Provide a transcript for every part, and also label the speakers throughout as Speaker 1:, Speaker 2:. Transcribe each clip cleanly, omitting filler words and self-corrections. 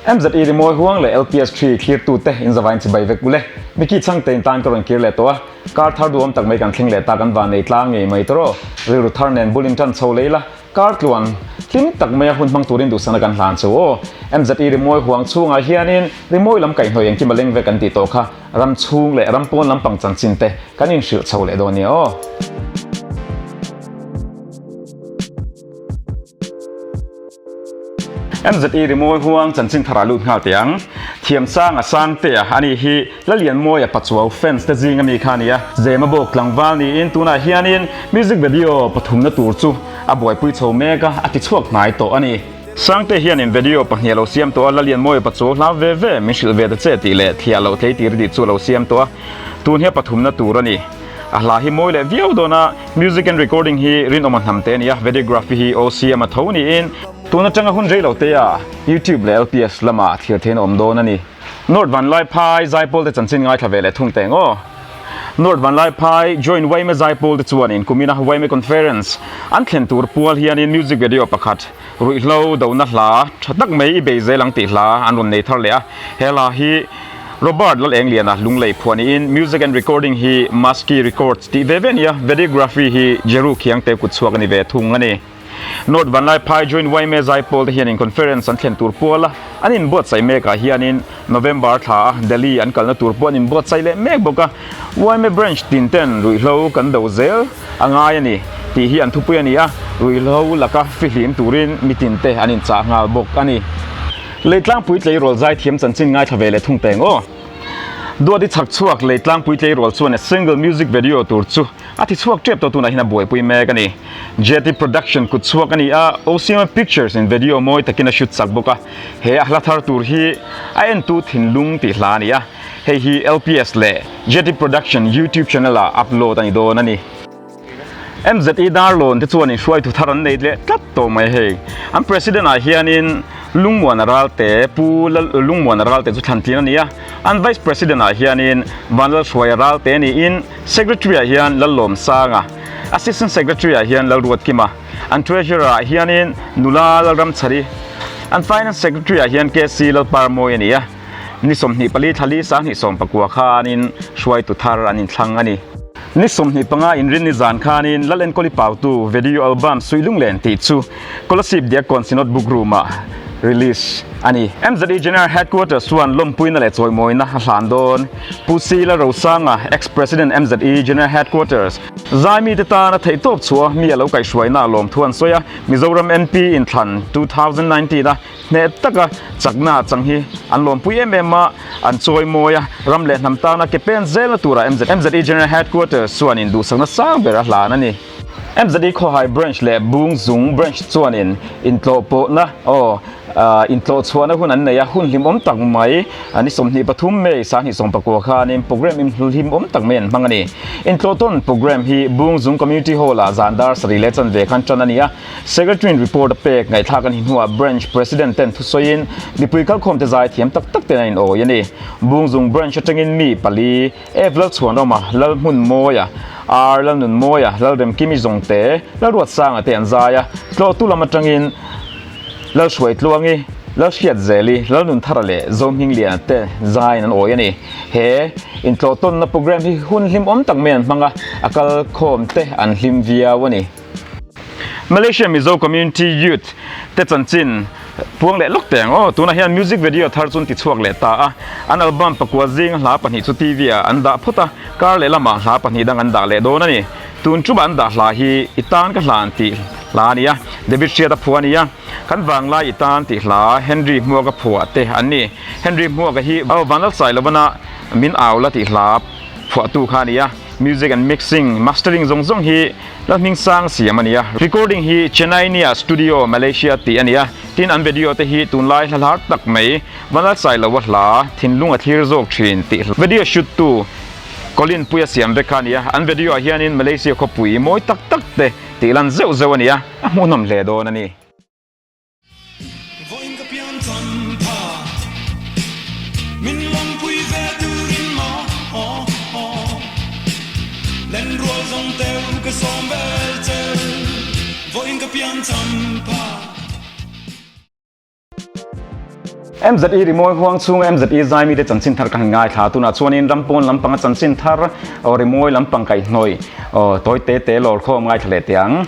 Speaker 1: MZE rimawi huang leh LPS ṭhi thlirtute in zavain chibai vek ule. Mickey chhangte in tan ka rawn kir leh tawh a, kar thar duhawm tak mai kan thleng leh ta kan van nei tlang ngei mai tawh rawh. Rilru thar nen bul in ṭan chho leh ila, kar tluan hlim tak maia hun hmang turin duhsana kan hlan chho aw. MZE rimawi huang chhungah hianin rimawi lam kaihhnawih engkim a leng vek an tih tawh kha ram chhung leh ram pawn lampang chanchin te kan inhrilh chho leh dawn nia aw. MZE rimawi huang chanchin thar ah lut nghal teh ang. Thiamsang a sang teh a, ani hi Lalianmawia Pachuau fans te zing ami kha a ni a. Zema bawk tlangval niin tunah hianin music video pathumna tur chu a buaipui chho mek a, a ti chhuak hnai tawh a ni. Sangte hianin video pahnih a lo siam tawh a, Lalianmawia Pachuau hlau ve ve min hrilh ve ta che tih leh thiah loh tlei tir tih chu a lo siam tawh a, tun hi a pathumna tur a ni. A hla hi mawi leh viau dawn a, music and recording hi rinawm a hnam te a ni a, videography hi OCM a tho niin tun atanga hun rei lo te ah YouTube leh LPS lamah thlir theiin a awm dawn a ni. North Vanlaiphai Zaipawl te chanchin ngaithla ve leh thung teng aw. North Vanlaiphai Joint Yma Zaipawl te chuanin kumina Yma Conference an thlen tur pual hianin music video pakhat ruihhlo dona hla tha tak mai i bei zel ang tih hla an rawn nei thar leh a, he hla hi Robert Lalengliana lunglei phuah niin music and recording hi Maski Records tih ve ve a ni a, videography hi Jeru Khiangte kut chhuak a ni ve thung a ni. North Vanlaiphai Joint yma Zaipawl te hianin conference an thlen tur pual a, an inbuatsaih mekah hianin November thla a Delhi an kalna tur pawh an inbuatsaih leh mek bawk a, yma branch tin ten ruihhlo kan do zel a ngai a ni tih hi an thupui a ni a, ruihhlo laka fihlim turin mitin te an inchah nghal bawk a ni. Leitlangpui tleirawl zaithiam chanchin ngaithla ve leh thung teng aw. Duati chhak chhuak Leitlangpui tleirawl chuan a single music video tur chu a ti chhuak tep tawh tunah hian a buaipui mek a ni. JT Production kut chhuak a ni a, OCMA Pictures in video mawi takin a shoot chak bawk a. He a hla thar tur hi a entu thinlung tih hla a ni a, hei hi LPS leh JT Production YouTube channel ah upload a ni dawn a ni. MZE Darlawn te chuan inhruaitu thar an nei leh tlat tawh mai hei. An President ah hianin Lungmuana Ralte, Pu Lungmuana Ralte chu thlan tlin a ni a, an Vice President ah hianin Vanlalhruaia Ralte niin Secretary ah hian Lallawmsanga, Assistant Secretary ah hian Lalruatkima, an Treasurer ah hianin Nula Lalramchhari, an Finance Secretary ah hian KC Lalparmawi a ni a, ni 24 thlali 2019 khanin hruaitu thar an inthlang a ni. Ni 25 inrinni zan khanin Lal Enkawli Pautu video album Suihlunglen tih chu Kolasib Diakkawn Synod Book Room-ah release a ni. MZE General Headquarters chuan lawmpuina leh chawimawina a hlan dawn. Pu C. Lalrosanga, Ex-President MZE General Headquarters, Zaimi te tana theihtawp chhuah mi a lo kaihhruaina a lawmthu an sawi a, Mizoram MP inthlan 2019 a hneh taka chakna chang hi an lawmpui em em a, an chawimawi a, ram leh hnam tana ke pen zelna turah MZE General Headquarters chuanin duhsakna sang ber a hlan a ni. MZE Khawhai Branch leh Bungzung Branch chuanin intlawhpawhna aw intlawhchhuahna hun an nei a, hun hlimawm tak mai ni 23 May 2019 khanin programme inhlimawm tak mai an hmang a ni. Intlawhtawn programme hi Bungzung Community Hall-ah zan dar sarih leh chanve khan tan a ni a, Secretary-in report a pek ngaihthlak a ni hnuah Branch President ten thusawiin mipui kalkhawmte zai thiam tak tak ten an inawi a ni. Bungzung Branch atangin mi pali F Lalchhuanawma, Lalhmunmawia, R Lalnunmawia, Lalremkimi Zawngte, Lalruatsanga te an zai a, tlawhtu lam atangin Lalhruaitluangi, Lalhriatzeli, Lalnunthara leh Zohmingliana te zaiin an awi a ni. He intlawhtawnna programme hi hun hlimawm tak mai an hmang a, a kalkhawm te an hlim viau a ni. Malaysia Mizo Community Youth te chanchin puang leh lawk teng aw. Tunah hian music video thar chu an ti chhuak leh ta a, an album pakua zing hla pahnih chu TV ah an dah phawt a, kar leh lamah hla pahnih dang an dah leh dawn a ni. Tun ṭuma an dah hla hi I tan ka hlan tih hla a ni a, David Hriata phuah a ni a, Kan vanglai I tan tih hla Henry Hmuaka phuah te an ni. Henry Hmuaka hi Vanlalsailovana min au la tih hla phuahtu kha a ni a. Music and mixing, mastering zawng zawng hi Lalhmingsang siam a ni a. Recording hi Chennai nia Studio, Malaysia tih a ni a. Tin an video te hi tunlai hla hlar tak mai Vanlalsailoa hla thinlung a thlir zawk thin tih video shoot tu Colin Puia siam vek kha a ni a. An video ah hianin Malaysia khawpui mawi tak tak te tih lan zeuh zeuh a ni a, a hmuhnawm hle dawn a ni.
Speaker 2: Vawiin ka pian cham tha Min lawmpui ve turin maw Lenrual zawng teu ka sawm vel cheu Vawiin ka pian cham pha.
Speaker 1: MZE rimawi huang chhunga MZE zaimite chanchin thar ka han ngaithla. Tunah chuanin ram pawn lampanga chanchin thar aw rimawi lampang kaihhnawih aw tawi te te lawr khawm ngaithla leh teh ang.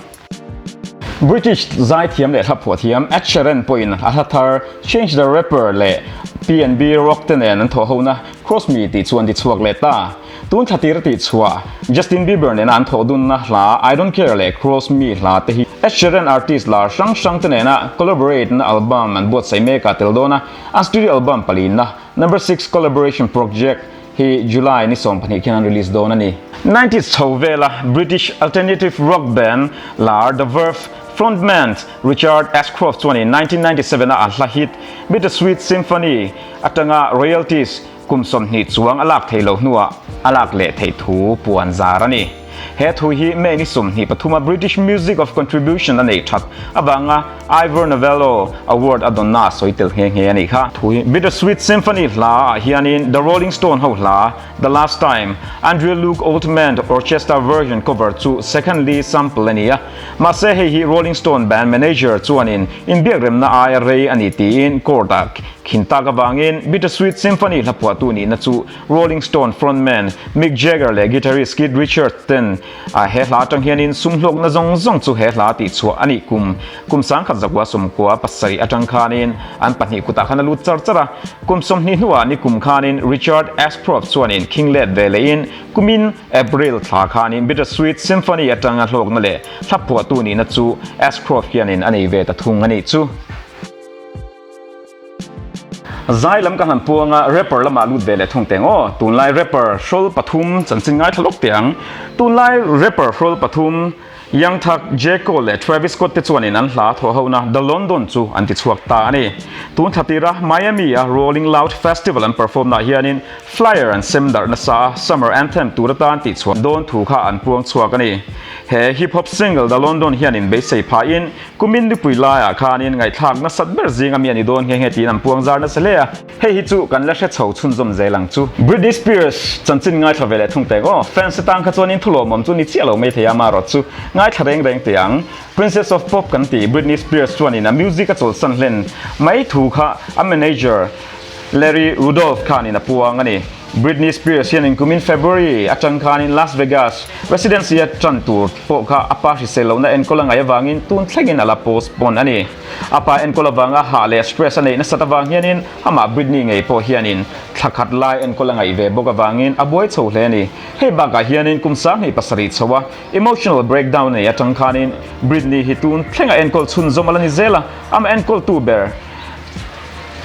Speaker 1: British zaithiam leh hla phuahthiam Ed Sheeran pawhin a hla thar Change the Rapper leh PnB Rock te nen an thawhhona Cross Me tih chu an ti chhuak leh ta. Tun thla tir a tih chhuah Justin Bieber nena an thawh dunna hla I Don't Care leh Cross Me hla te hi Ed Sheeran artist lar hrang hrang te nena collaborate na album an buatsaih mek ah tel dawn a, an studio album palina Number Six Collaboration Project hi July ni 12 khian an release dawn a ni. Nineties chho vela British alternative rock band lar The Verve frontman Richard Ashcroft chuanin 1997 a a hla hit Bittersweet Symphony atanga royalties Kum 20 chuang a lak theih loh hnuah a lak leh theih thu puan zar a ni. He thu hi May ni 23 a British Music of Contribution a neih that avanga Ivor Novello Award a dawnna a sawi tel nghe nghe a nih kha. Thu hi Bittersweet Symphony hla ah hianin The Rolling Stone ho hla The Last Time, Andrew Luke Oldman Orchestra version cover chu secondly sample a ni a. Mahse hei hi Rolling Stone band manager chuanin inbiakremna aia rei a ni tiin court ah Khin tak avangin Bittersweet Symphony hla phuahtu nihna chu Rolling Stone frontman Mick Jagger leh guitarist Keith Richards ten a he hla atang hianin sumhlawkna zawng zawng chu he hla tihchhuah a nih kum kum sangkhat zakua sawmkua pasarih atang khanin an pahnih kutah khan a lut char char a. Kum 20 hnuah nikum khanin Richard Ashcroft chuanin khing let ve lehin kumin April thla khanin Bittersweet Symphony atanga hlawkna leh hla phuahtu nihna chu Ashcroft hianin a nei ve ta thung a nih chu. Zai lam ka han puang a, rapper lamah lut ve leh thung teng aw. Tunlai rapper hrawl pathum chanchin ngaithla lawk teh ang. Tunlai rapper hrawl pathum Young Thug, J. Cole leh Travis Scott te chuanin an hla thawh hona The London chu an ti chhuak ta a ni. Tun thla tira Miami a Rolling Loud Festival an perform nah hianin flyer an sem darh nasa a, summer anthem tur atan tih chhuah dawn thu kha an puang chhuak a ni. He hip hop single The London hianin beisei phahin Kumin nupui laiah khanin ngaihthlak nasat ber zinga mi a ni dawn nghe nghe tiin an puang zar nasa hle a, hei hi chu kan la hre chho chhunzawm zel ang chu. Britney Spears chanchin ngaithla ve leh thung teng aw, fans te tan kha chuanin thulawmawm chu ni chiah lo mai thei a, amarawh chu ngaithla reng reng teh ang. Princess of Pop kan tih Britney Spears chuanin a music a chawlhsan hlen mai thu kha a manager Larry Rudolph khanin a puang a ni. Britney Spears hianin kumin February atang khanin Las Vegas residency a tan tur pawh kha a pa hrisel lohna enkawl a ngaih avangin tun thlengin a la postpone a ni. A pa enkawl avanga hah leh stress a neih nasat avang hianin amah Britney ngei pawh hianin thla khat lai enkawl a ngaih ve bawk avangin a buai chho hle a ni. Hei bakah hianin kum 27 chho a emotional breakdown nei atang khanin Britney hi tun thlenga enkawl chhunzawm a la ni zel a, amah enkawltu ber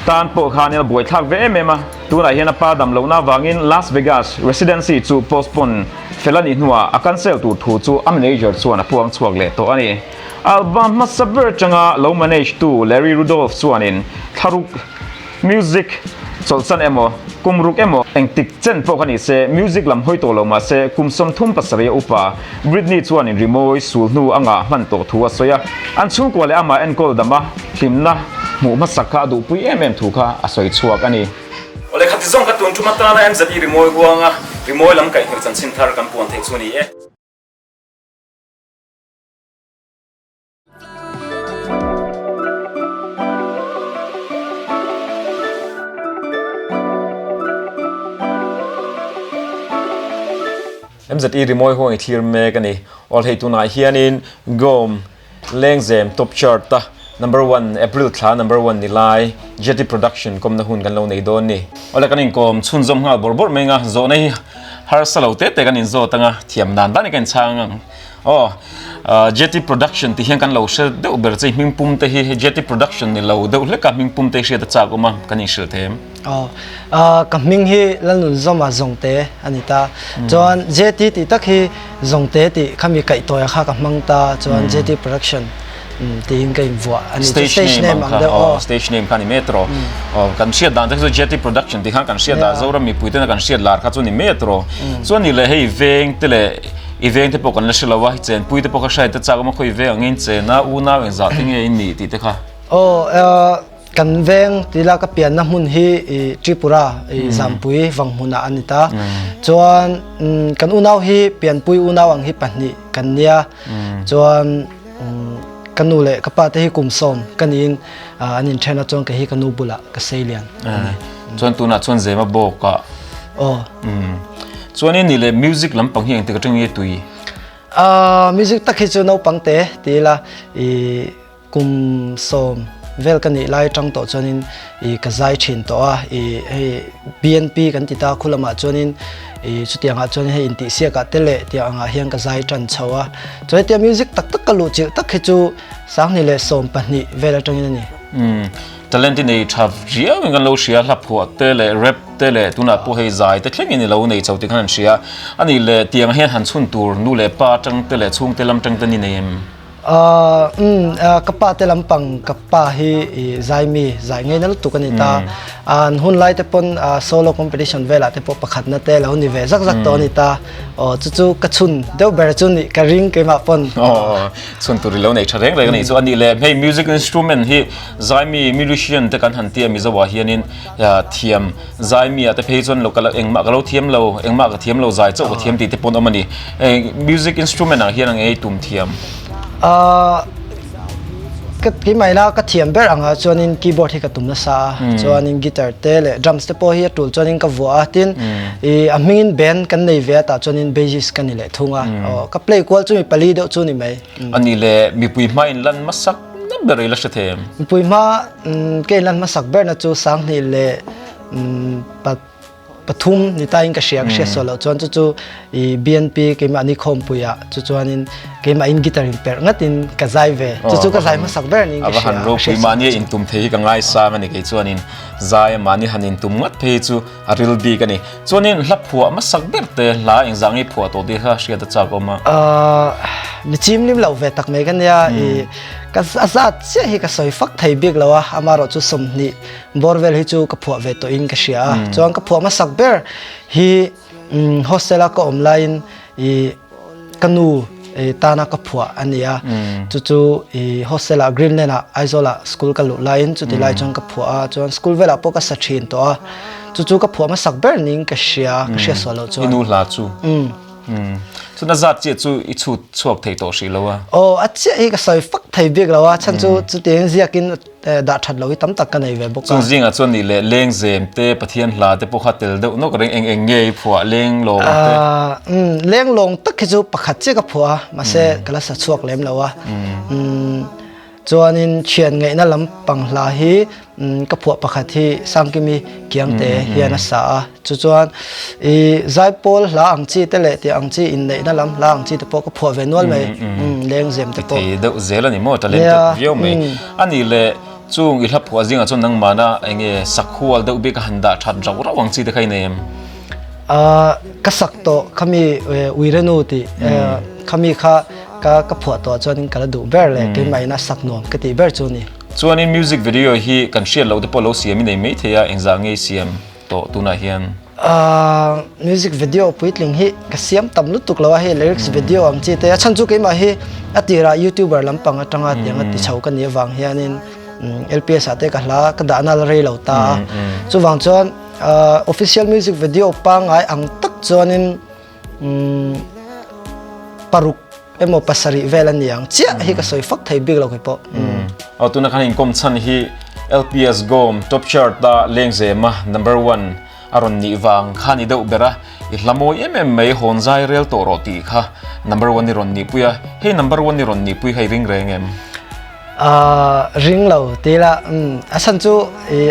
Speaker 1: Tan pawh khanin a buaithlak ve em em a, tunah hian a pa dam lohna avangin Las Vegas residency chu postpone fel a nih hnuah a cancel tur thu chu a manager chuan a puang chhuak leh tawh a ni. Album hmasa ber atanga lo manage tu Larry Rudolph chuanin thlaruk music chawlhsan emaw kum ruk emaw engtik chen pawh kha ni se music lam hawi tawh lo mah se kum 37 a upa Britney chuanin rimawi sul hnu a ngah hman tawh thu a sawi a, an chhungkua leh amah enkawl dama hlimna hmuh hmasak kha a duhpui em em thu kha a sawi chhuak a ni. Awle khati zawng kha tun tum atana MZE rimawi huanga rimawi lam kaihhnawih chanchin thar kan puan theih chu a ni e. MZE rimawi huang i thlir mek a ni. Awl hei tunah hianin Gom Lengzem Top Chart a number one April thla number one ni lai Jetty Production kawmna hun kan lo nei dawn ni. Awle kan inkawm chhunzawm nghal bawrh bawrh mai anga zawhna hi harsa lo te te kan inzawt anga thiam dan dan in ka inchhang ang. Aw Jetty Production tih hian kan lo hre deuh ber che hming pum te hi Jetty Production ni lo deuh hlek a hming pum te hi hriat a chak awm a kan inhrilh thei em?
Speaker 3: Aw ka hming hi Lalnunzawma Zawngte a ni ta. Chuan Jetty tih tak hi Zawngte tih khami kaihtawi kha ka hmang ta chuan Jetty Production tiin ka invuah a ni.
Speaker 1: Stage name ang kha aw stage name kha ni mai tawh aw kan hriat dan te chu Jetty Production tih khan kan hriat dan Zoram mipui tena kan hriat lar kha chu ni mai tawh chuan ni leh hei veng te leh i veng te pawh kan la hre lo a chenpui te pawh kha hriat te chak awm a khawi veng angin chen a unau engzah te nge in nih tih te kha.
Speaker 3: Aw kan veng ti ila ka pianna hmun hi i Tripura i Zampui vang hmunah a ni ta chuan kan unau hi pianpui unau ang hi pahnih kan nia chuan. Ka nu leh ka pa te hi kum sawm ka niin an inthen a chuan kei hi ka nu bulah ka sei lian a ni.
Speaker 1: Chuan tunah chuan Zema bawkah.
Speaker 3: Aw.
Speaker 1: Chuanin nih leh music lampang hi engtik atang nge tui?
Speaker 3: Music tak hi chu naupang te ti ila i kum sawm vel ka nih lai atang tawh chuanin i ka zai thin tawh a i hei BNP kan ti ta khu lamah chuanin i chutiangah chuan hei intihsiakah te leh tiang angah hian ka zai tan chho a chuan hetia music tak tak ka luh chilh tak hi chu 2012 vel atangin a ni.
Speaker 1: Umm talent i nei tha riau in kan lo hria hla phuah te leh rap te leh tunah pawh hei zai te thlengin i lo nei chho tih khan an hria a nih leh tiang hian han chhun tur nu leh pa atang te leh chhungte lam tang te ni nei em?
Speaker 3: Umm ka pa te lampang ka pa hi i zai mi zai ngei na lutuk a ni ta an hun lai te pawn solo competition velah te pawh pakhatna te lo ni ve zak zak tawh a ni ta aw chu chu ka chhun deuh ber chu nih ka ring keimah pawn.
Speaker 1: Aw chhun tur i lo nei tha reng reng a nih chu a nih leh hei music instrument hi zai mi musician te kan han tia Mizo ah hianin thiam zai mi ah te phei chuan lo ka engmah ka lo thiam lo engmah ka thiam lo zai chauh ka thiam tih te pawn awm a ni. Music instrument ah hian ang ei tum thiam?
Speaker 3: Ka keimah ila ka thiam ber angah chuanin keyboard hi ka tum nasa a, chuanin guitar te leh drums te pawh hi a tul chuanin ka vuah a, tin ih a hmingin band kan nei ve a tah chuanin bassist ka ni leh thung a, aw ka play kual chu mi pali deuh chu ni mai.
Speaker 1: Ani leh mipui hma in lan hmasak na ber ila hre thei em?
Speaker 3: Mipui hma ka in lan hmasak berna chu Sanghnih leh pathum ni tain ka hria ka hriat sual loh chuan chu chu i BNP keimahni khawmpuiah chu chuanin keimah in guitar in perh ngatin ka zai ve chu chu ka zai hmasak ber niin ka hria.
Speaker 1: A va han ropui mahni a intum thei hi ka ngaisang a ni kei chuanin zai a mahni han intum ngat phei chu a ril bik a ni. Chuanin hla phuah hmasak ber te hla engzah nge phuah tawh tih kha hriat a chak awm a.
Speaker 3: Mi chimlim loh ve tak mai ka nia i ka a zat chiah hi ka sawi fak thei bik lo a amaherawhchu 20 Bawr vel hi chu ka phuah ve tawh in ka hria a, chuan ka phuah hmasak ber hi hostel a ka awm laiin i ka nu tana ka phuah a ni a, chu chu i hostel ah Greenland ah Aizawl ah school ka luh laiin chuti lai chuan ka phuah a, chuan school velah pawh ka sa thin tawh a, chu chu ka phuah hmasak ber niin ka hria, ka hria sual loh chuan.
Speaker 1: I nu hla chu? Chuan a zat chiah chu i chhut chhuak thei tawh hrih lo a?
Speaker 3: Aw, a chiah hi ka sawi fak thei bik lo a, chhan chu chutiang ziakin dah that lo hi tam tak ka nei ve bawk a.
Speaker 1: Chung zingah chuan nih leh lengzem te, Pathian hla te pawh kha tel deuh nawk reng eng eng nge i phuah lenglawng te?
Speaker 3: Umm lenglawng tak hi chu pakhat chiah ka phuah a, mahse ka la sa chhuak lem lo a. Chuanin thian ngaihna lampang hla hi ka phuah pakhat hi Sangkimi Kiangte hian a sa a. Chu chuan i zaipawl hla ang chi te leh tih ang chi inneihna lam hla ang chi te pawh ka phuah ve nual mai lengzem te pawh.
Speaker 1: Thei deuh zel a ni maw talented viau mai. A nih leh chung i hla phuah zingah chuan nangmahna eng nge sakhual deuh bik a han dah that rauh rauh ang chi te kha i nei em?
Speaker 3: Ka sak tawh khami Uirenu tih khami kha ka ka phuah tawh chuanin ka la duh ber leh keimah in a sak nuam ka tih ber chu a ni.
Speaker 1: Chuanin music video hi kan hriat loh te pawh lo siam i nei maithei a engzah nge i siam? tawh tunah hian?
Speaker 3: Music video puitling hi ka siam tam lutuk lo a, hei lyrics video ang chi te a chhan chu keimah hi a tirah youtuber lampang atanga tiang a ti chho ka nih avang hianin LPS ah te ka hla ka dahna la rei lo ta a, chuvang chuan official music video pangngai ang tak chuanin paruk emaw pasarih vel a ni ang chiah hi ka sawi fak thei bik lo kei pawh.
Speaker 1: Aw tuna khan inkawm chhan hi LPS Gawm top chart a lengzem a number one a rawn nih vang kha ni deuh ber a, i hla mawi em em mai hawn zai rel tawh rawh tih kha number one i rawn nihpui a, hei number one i rawn nihpui kha i ring reng em?
Speaker 3: Ring lo ti ila a chhan chu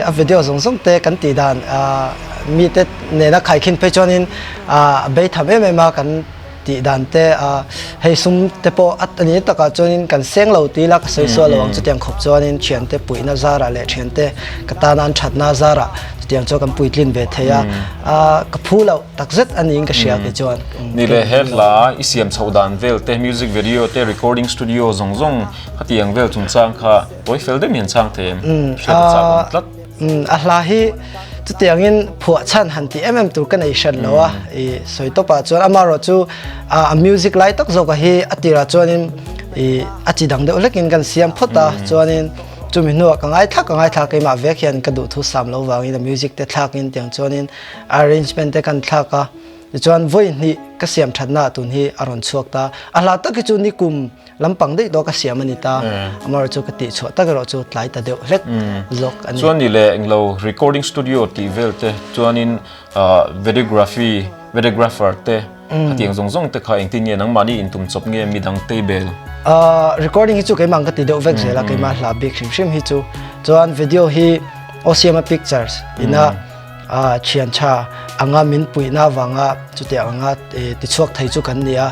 Speaker 3: a video zawng zawng te kan tih dan mite nena khaikhin phei chuanin a beitham em em a kan tih dan te hei sum te pawh a ni takah chuanin kan seng lo ti ila ka sawi sual lo ang chutiang khawp chuanin thiante puihna zarah leh thiante ka tana an thatna zarah chutiang chuan kan puitlin ve thei a ka phu loh takzet a niin ka hria kei chuan.
Speaker 1: Ni leh he hla i siam chhoh dan vel te music video te recording studio zawng zawng khatiang vel chungchang kha tawi fel deuh hian chhang thei em? Hriat a chak awm tlat.
Speaker 3: A hla hi chutiangin phuah chhan han tih em em tur ka nei hran lo a, i sawi tawpah chuan amaherawh chu a music lai tak zawka hi a tirah chuanin i a chi dang deuh hlekin kan siam phawt a, chuanin chumi hnuah ka ngaithla ka ngaithla keimah vek hian ka duhthu sam lo vangin a music te thlakin tiang chuanin arrangement te kan thlak a. Tichuan vawi hnih ka siam thatna ah tun hi a rawn chhuak ta. A hla tak hi chu nikum lampang daih tawh ka siam a ni ta. Amaherawh chu ka tih chhuah tak erawh chu tlai ta deuh hlek zawk a ni.
Speaker 1: Chuan ni leh englo recording studio tih vel te chuanin videography, videographer te khatiang zawng zawng te kha engtin nge nangmahni intum chawp nge midang tei bel?
Speaker 3: Recording hi chu keimah ang ka ti deuh vek zel a, keimah hla bik hrim hrim hi chu. Chuan video hi Osiama Pictures ina thian tha anga min puihna avanga chutiang anga tichhuak thei chu kan ni a.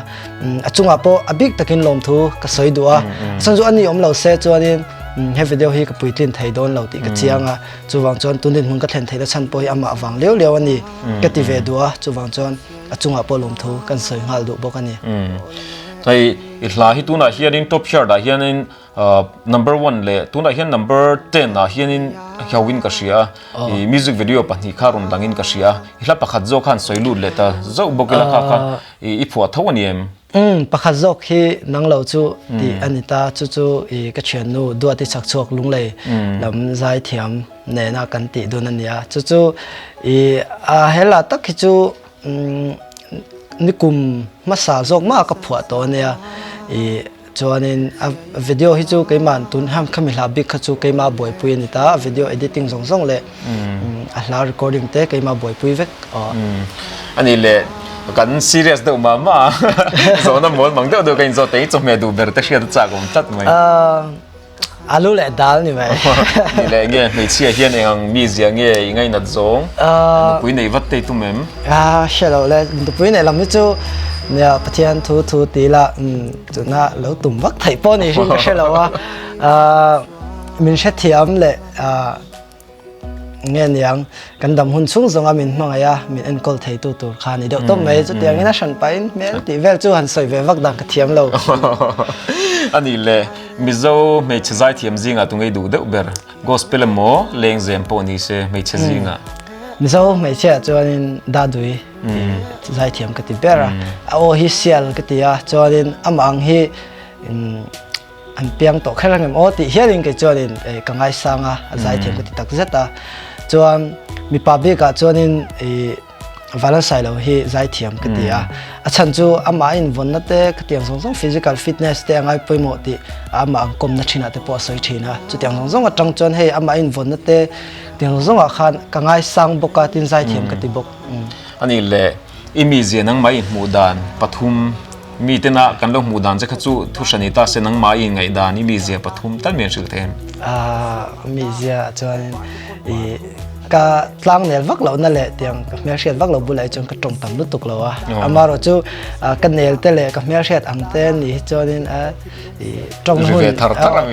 Speaker 3: A chungah pawh a bik takin lawmthu ka sawi duh a. A chhan chu a ni awm lo se chuanin he video hi ka puitlin thei dawn lo tih ka chiang a. Chuvang chuan tun dinhmun ka thlen theihna chhan pawh hi amah avang liau liau a ni ka ti ve duh a. Chuvang chuan a chungah pawh lawmthu kan sawi nghal duh bawk a ni.
Speaker 1: Hei i hla hi tunah hianin top chart ah hianin Number one leh tunah hian number 10 ah hianin hiauin ka hria a, i music video pahnih kha rawn langin ka hria a, i hla pakhat zawk khan sawi lut leh ta zauh bawk ila kha kha i phuah tho a ni em?
Speaker 3: Umm pakhat zawk hi nang lo chu tih a ni ta, chu chu i ka thiannu Duati Chhakchhuak Lunglei lam zaithiam nena kan tih dun a nia, chu chu i a hela tak hi chu nikum hmasa zawk mah ka phuah tawh a nia, i Chuanin a video hi chu keimah tun ham khami hla bik kha chu keimah buaipui a ni ta, a video editing zawng zawng leh a hla recording te keimah buaipui vek aw.
Speaker 1: A nih leh kan serious deuh mah mah a, zawhna mawl mang deuh deuh ka inzawt teh i chawhmeh duh ber te hriat a chak awm tlat mai.
Speaker 3: Alu leh dal ni mai.
Speaker 1: Ni leh nge hmeichhia hian eng ang mizia nge i ngainat zawng? Nupui nei vat te i tum em?
Speaker 3: Hre lo le, nupui nei lam hi chu nia Pathian thu thu ti ila tuna lo tum vak theih pawh ni hrim ka hre lo a. Min hrethiam leh Nge niang, kan dam hun chhung zawnga min hmangaih a, min enkawl theitu tur kha a ni deuh tawp mai. Chutiangin a hran pahin hmel tih vel chu han sawi ve vak dan ka thiam lo.
Speaker 1: A nih le, Mizo hmeichhe zaithiam zingah tu ngei duh deuh ber? Gospel emaw lengzem pawh ni se hmeichhe zingah.
Speaker 3: Mizo hmeichhiah chuanin Dadui tih zaithiam ka ti ber a, a aw hi sial ka ti a, chuanin amah ang hi An piang tawh kher ang em aw tih hialin kei chuanin ka ngaisang a, a zaithiam ka ti tak zet a. Chuan mipa bikah chuanin ih Valansailo hi zaithiam ka ti a. A chhan chu amah a invawnna te khatiang zawng zawng physical fitness te a ngai pawimawh tih amah ang kawmna thinah te pawh a sawi thin a. Chutiang zawng zawng atang chuan hei amah a invawnna te khatiang zawng zawngah khan ka ngaisang bawk a tin zaithiam ka ti bawk.
Speaker 1: A nih leh i mizia nangmah i hmuh dan pathum Mi tena kan lo hmuh dan che kha chu thu hran i ta se nangmah i inngaih dan i mizia pathum tal mi an hrilh thei em?
Speaker 3: Aaa mizia chuanin i ka tlang nel vak lohna leh tiang ka hmelhriat vak lo bulah hi chuan ka tawng tam lutuk lo a. Amaherawh chu ka nel te leh ka hmelhriat ang te ni hi chuanin a i tawngna hun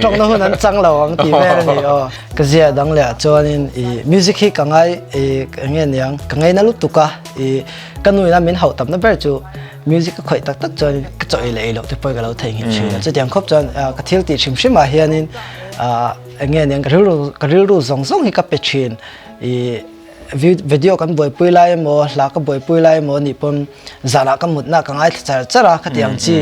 Speaker 3: tawngna hun an chang lo ang tih vel a ni aw. Ka zia dang leh ah chuanin i music hi ka ngai i eng nge niang ka ngaina lutuk a i ka nuin a min hauh tamna ber chu Music ka khawih tak tak chuan ka chaw ei leh ei loh te pawh ka lo theihnghilh thin a. Chutiang khawp chuan ka thil tih hrim hrim ah hianin eng nge niang ka rilru ka rilru zawng zawng hi ka pe thin. Ih video kan buaipui lai emaw hla ka buaipui lai emaw anih pawn zanah ka mutna ka ngaithla char char a khatiang chi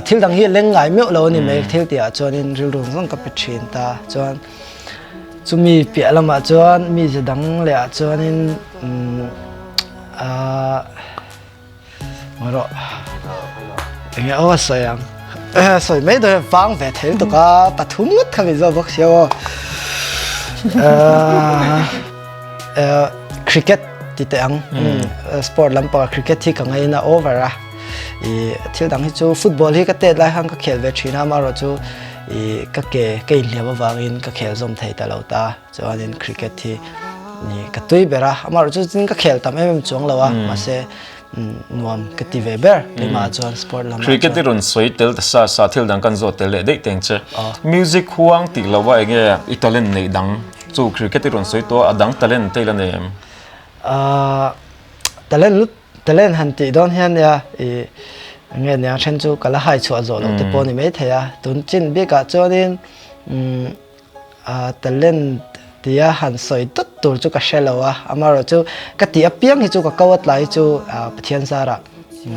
Speaker 3: thil dang hi leng ngai meuh lo a ni mai thil tih ah chuanin rilru zawng zawng ka pe thin ta. Chuan chumi piah lamah chuan mi ze dang leh ah chuanin ahh. Rawh. Enge aw sawi ang. Sawi mai dawn vang ve thei lutuk a pathum ngawt kha min zawh bawk sia aw. Cricket ti teh ang. Sport lampang ah cricket hi ka ngaina over a. I thil dang hi chu football hi ka tet lai khan ka khel ve thin a amaherawh chu i ka ke ka inhliam avangin ka khel zawm thei ta lo ta. Chuanin cricket hi ni ka tui ber a, amaherawh chu chutin ka khel tam em em chuang lo a, mahse nuam ka ti ve ber keimah chuan sport lamah chuan.
Speaker 1: Cricket i rawn sawi tel ta sa sa thil dang kan zawt tel leh daih teng che. Music huang tih lo a enge i talent neih dang chu cricket i rawn sawi tawh a, a dang talent te i la nei em?
Speaker 3: Talent lut talent han tih dawn hian nia i enge nia then chu ka la hai chhuah zawh loh te pawh ni maithei a, tun chin bikah chuanin Talent tia han sawi tawt tur chu ka hre lo a, amaherawh chu ka tih apiang hi chu ka ko a tlai chu Pathian zarah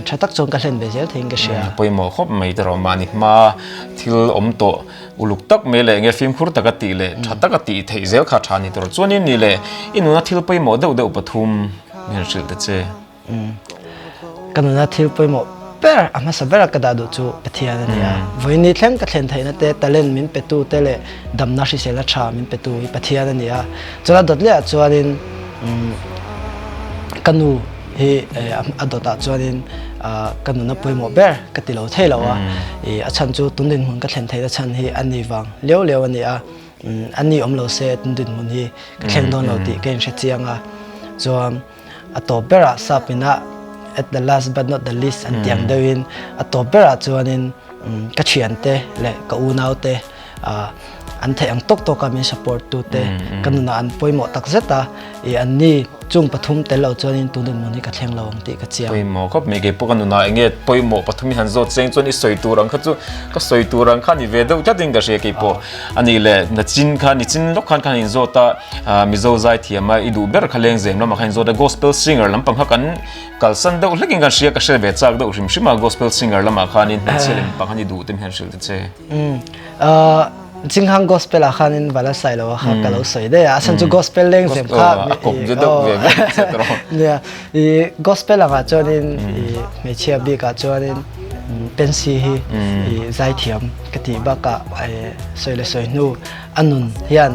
Speaker 3: tha tak chuan ka hlen ve zel theiin ka hria.
Speaker 1: Pawimawh khawp mai te rawh mahni hma thil awm tawh uluk tak mai leh nge fimkhur taka tih leh tha taka tih theih zel kha tha ni tur chuanin ni leh i nuna thil pawimawh deuh deuh pathum min hrilh ta che.
Speaker 3: Ka nuna thil pawimawh ber a hmasa bera ka dah duh chu Pathian a ni a. Vawiin ni thleng ka thlen theihna te, talent min petu te leh damna hriselna tha min petu hi Pathian a ni a. Chuan a dawt lehah chuanin ka nu hi a dawtah chuanin ka nuna pawimawh ber ka ti lo thei lo a. A chhan chu tun dinhmun ka thlen theihna chhan hi a ni vang liau liau a ni a. A ni awm lo se tun dinhmun hi ka thleng dawn lo tih ka inhre chiang a. Chuan. A tawp berah sap ina at the last but not the least an tiang deuhin a tawp berah chuanin ka thiante leh ka unaute an theih ang tawk tawka min support tute ka nunah an pawimawh tak zet a, ih an ni chung pathum tel lo chuanin tun dinhmun hi ka thleng lo ang tih ka chiang.
Speaker 1: Pawimawh khawp mai, keipawh ka nunah enge pawimawh pathum hi han zawt cheng chuan i sawi tur ang kha chu ka sawi tur ang kha ni ve deuh tlatin ka hria keipawh. A nih leh nachin kha nichin lawk khan khan inzawt a, Mizo zaithiam a i duh ber kha lengzem lamah khan inzawt a, gospel singer lampang kha kan kalsan deuh hlekin kan hria, ka hre ve chak deuh hrim hrim a, gospel singer lamah khanin hmeichhia lem pang khan i duh te hian hrilh ta che.
Speaker 3: Chinghang gospel ah khanin Vala Sailoa kha ka lo sawi daih a, a chhan chu gospel lengzem kha
Speaker 1: a kawp zet deuh ve vek che tawh.
Speaker 3: Nia, i gospel angah chuanin i hmeichhia bikah chuanin Pensy hi i zaithiam ka tih bakah sawi leh sawi hnu a nun hian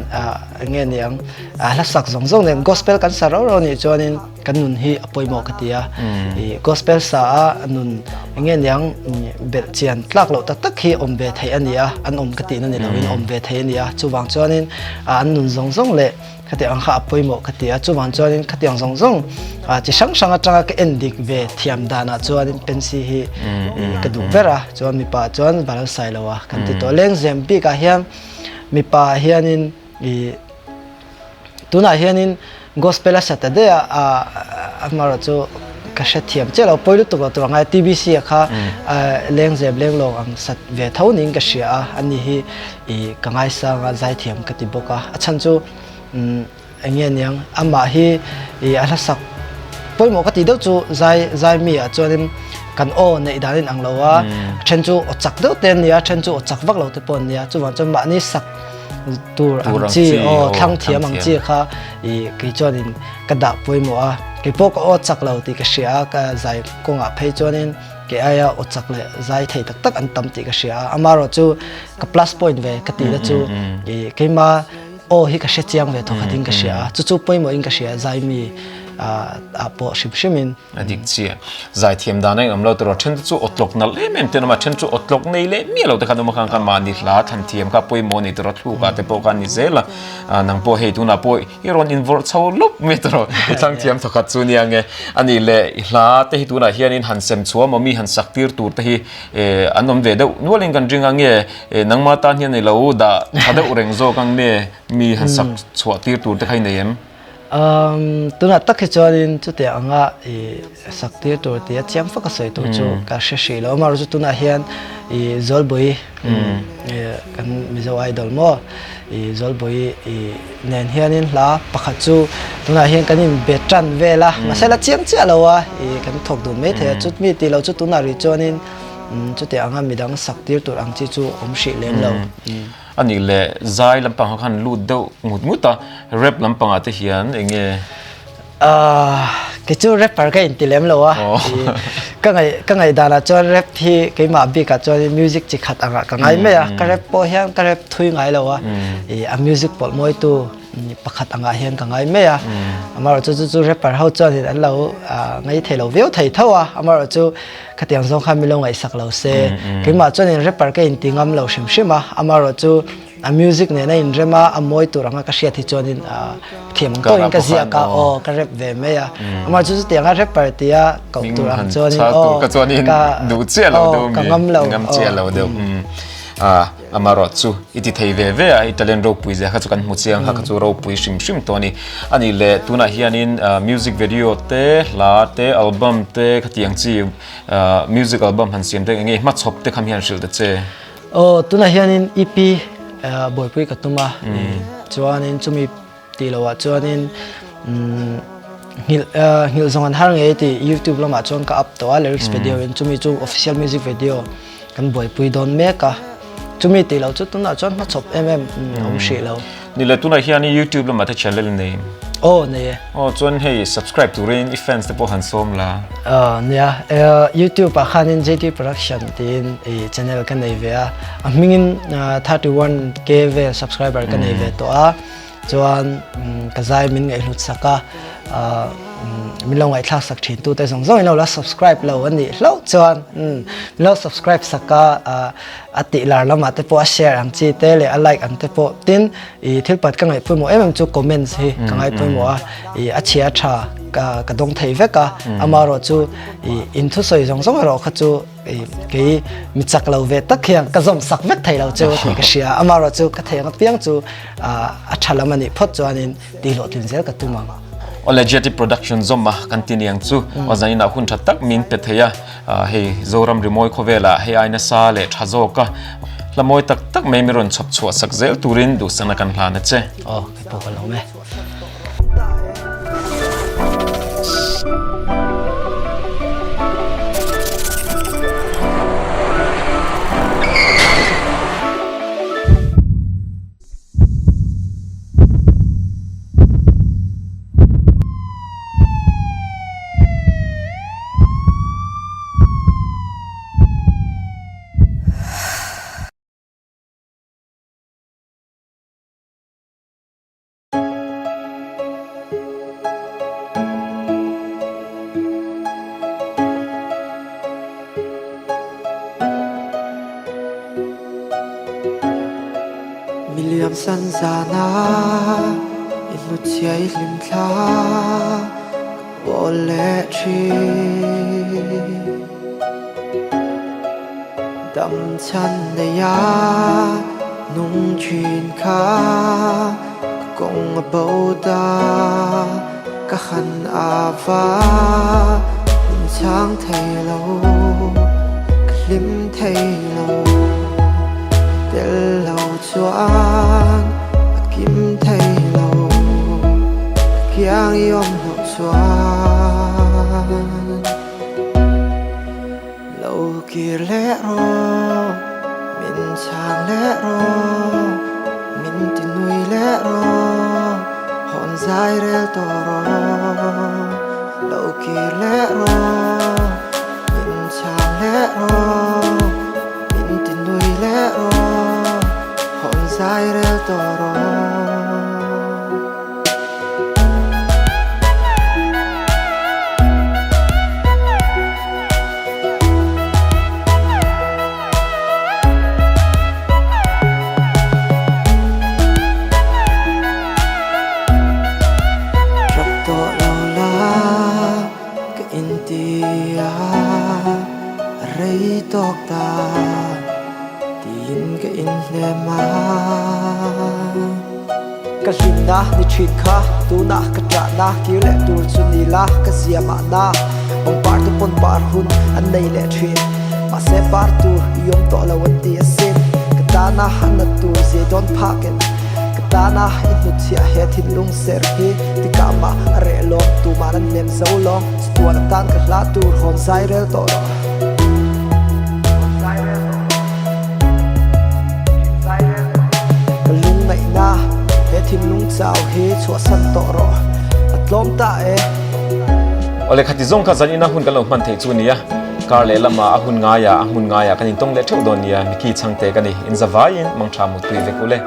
Speaker 3: eng nge ni ang a hla sak zawng zawng nen gospel kan sa rau rau nih chuanin kan nun hi a pawimawh ka ti a ih gospel sa a nun eng nge ni ang belh chian tlak loh tak tak hi awm ve theih a ni a an awm ka tihna ni loin awm ve theih a ni a chuvang chuanin an nun zawng zawng leh Khatiang ang kha a pawimawh ka ti a, chuvang chuanin khatiang zawng zawng chi hrang hrang atanga ka en dik ve thiam danah chuanin Pensy hi ka duh ber a, chuan mipa chuan Baral Sailo a kan ti tawh. Lengzem bikah hian mipa hianin ih tunah hianin gospel a sa ta daih a, amaherawh chu ka hrethiam chiah lo, pawi lutuk lo tur a ngai. TBC a kha lengzem lenglawng ang sat ve tho niin ka hria a, ani hi I ka ngaisang a, zaithiam ka ti bawk a. A chhan chu eng nge niang, amah hi i a hlasak pawimawh ka tih deuh chu zai zai mi ah chuanin kan aw neih dan in ang lo a, a then chu aw chak deuh te an ni a, a then chu aw chak vak lo te pawh an ni a, chuvang chuan mahni sak tur ang chi aw thlang thiam ang chi kha i kei chuanin ka dah pawimawh a, keipawh ka aw chak lo tih ka hria a, ka zai kawngah phei chuanin. Kei aia aw chak leh zai thei tak tak an tam tih ka hria a, amaherawh chu ka plus point ve ka tihna chu ih keima aw hi ka hre chiang ve thawkhat in ka hria a, chu chu pawimawh in ka hria zai mi ah pawh hrim hrim in.
Speaker 1: A dik chiah. Zai thiam dan a engam lo tawh a, then te chu aw tlawk nalh em em te an awm a, then chu aw tlawk nei leh miah lo te kha an awm a, khang khan mahni hla thlan thiam kha pawimawh a ni tawh a, thluk ah te pawh khan ni zel a, nang pawh hei tunah pawh I rawn invawrh chho lawp mai tawh i thlang thiam thawkhat chu nia nge. A nih leh i hla te hi tunah hianin han sem chhuah maw mi han sak tir tur te hi an awm ve deuh nualin kan ring a nge nangma tan hian i lo dah tha deuh reng zawk ang nge mi han sak chhuah tir tur te kha i nei em?
Speaker 3: Tunah tak hi chuanin chutiang anga i sak tir tur tia chiang fak a sawi tur chu ka hre hrih lo. Amaherawhchu tunah hian i Zawlbawi Kan Mizo Idol maw i Zawlbawi i nen hianin hla pakhat chu tunah hian kan inbe tan vel a, mahse la chiang chiah lo a, i kan thawk dun mai thei a, chutmi tih loh chu tunah rih chuanin chutiang anga midang sak tir tur ang chi chu awm hrih lem lo.
Speaker 1: A nih leh zai lampang kha khan lut deuh ngut ngut a, rap lampangah te hian eng nge?
Speaker 3: Kei chu rapper ka inti lem lo a, ka ngaih ka ngaih danah chuan rap hi keimah bikah chuan music chi khat angah ka ngai mai a, ka rap pawh hian ka rap thui ngai lo a, ih a music pawlh mawitu pakhat angah hian ka ngai mai a, amaherawhchu chu chu rapper ho chuanin an lo ngai thei lo viau thei tho a, amaherawhchu khatiang zawng khan min lo ngaihsak lo se, keimah chuanin rapper ka inti ngam lo hrim hrim a, amaherawhchu. A music nen a inrem a, a mawi tur anga ka hriat hi chuanin thiam ang tawhin ka ziak a, aw ka rap ve mai a. Amah chu chutiang a rapper tia koh tur ang chuanin aw
Speaker 1: ka aw
Speaker 3: ka ngam lo.
Speaker 1: Ngam chiah lo deuh. Amaherawh chu i ti thei ve ve a, i talent ropui zia kha chu kan hmu chiang kha kha chu ropui hrim hrim tawh a ni. A nih leh tunah hianin music video te, hla te, album te khatiang chi music album han siam te eng nge hmachhawp te kha mi han hrilh ta che.
Speaker 3: Aw, tunah hianin EP buaipui ka tum a, chuanin chumi tih lohah chuanin nghilh nghilh zawng an har ngei tih YouTube lamah chuan ka up tawh a lyrics video in chumi chu official music video kan buaipui dawn mek a, chumi tih loh chu tunah chuan hmachhawp em em awm hrih lo.
Speaker 1: Ni le, tunah hian YouTube lamah te channel i nei.
Speaker 3: Aw nei e.
Speaker 1: Aw chuan hei subscribe turin i fans te pawh han sawm la.
Speaker 3: Aw nia, YouTube ah khanin JT Production tiin i channel ka nei ve a, a hmingin 31k vel subscriber ka nei ve tawh a, chuan ka zai min ngaihhlut sak a, min lo ngaihthlak sak thin tute zawng zawng in lo la subscribe lo a nih hlauh chuan min lo subscribe sak a, a tih lar lamah te pawh a share ang chi te leh a like ang te pawh tin I thil pat ka ngaih pawimawh em em chu comments hi ka ngai pawimawh a, i a chhia tha ka ka dawng thei vek a, amaherawh chu i in thusawi zawng zawng erawh kha chu i kei mi chak lo ve tak hian ka zawm sak vek thei lo chu tih ka hria, amaherawh chu ka thei ang apiang chu a tha lam a nih phawt chuanin tih hlawhtlin zel ka tum ang.
Speaker 1: Awle Jetty Production zawm a kan ti niang chu aw zaninah hun tha tak min pe thei a. Hei Zoram rimawi khawvelah hei ai nasa leh tha zawk a, hla mawi tak tak mai mi rawn chhawp chhuah sak zel turin duhsakna kan hlan a che.
Speaker 3: Aw, kei pawh ka lawm e.
Speaker 2: Miliam san zana i hluchhia i hlim thla ka pawl leh thin. Dam chhan neia nung thin kha ka kawng a bo ta ka han ava min chhang thei lo ka hlim thei lo tel lo chuan a kim thei lo ka kiang i awm loh chuan lo kir leh rawh min chhang leh rawh min ti nui leh rawh hawn zai rel tawh rawh lo kir leh rawh min chhang leh rawh min ti nui leh rawh hawn zai rel tawh rawh. Tap tawh lo la ka inti a, a rei tawk ta tiin ka inhnem a.
Speaker 4: Ka hlimna ni thin kha tunah ka ṭahna kir leh tur chu ni la ka zia mahna pangpar te pawn par hun an nei leh thin mahse par tur i awm tawh lo an ti asin ka tana a nat tur zia dawn phakin ka tana i hnutchhiah he thinlung ser hi tikah mah a reh lawm tumah an nem zo lawng chatuan atan ka hla tur hawn zai rel tawh rawh. Ka lungngaihna he thinlung chau hi chhuahsan tawh rawh, a tlawm ta e.
Speaker 1: Awle khati zawng kha zan ina hun kan lo hman theih chu nia, kar leh lamah a hun ngaiah a hmun ngaiah kan intawng leh theuh dawn nia, Mickey chhangte ka ni, in zavaiin mangtha mutpui vek ule.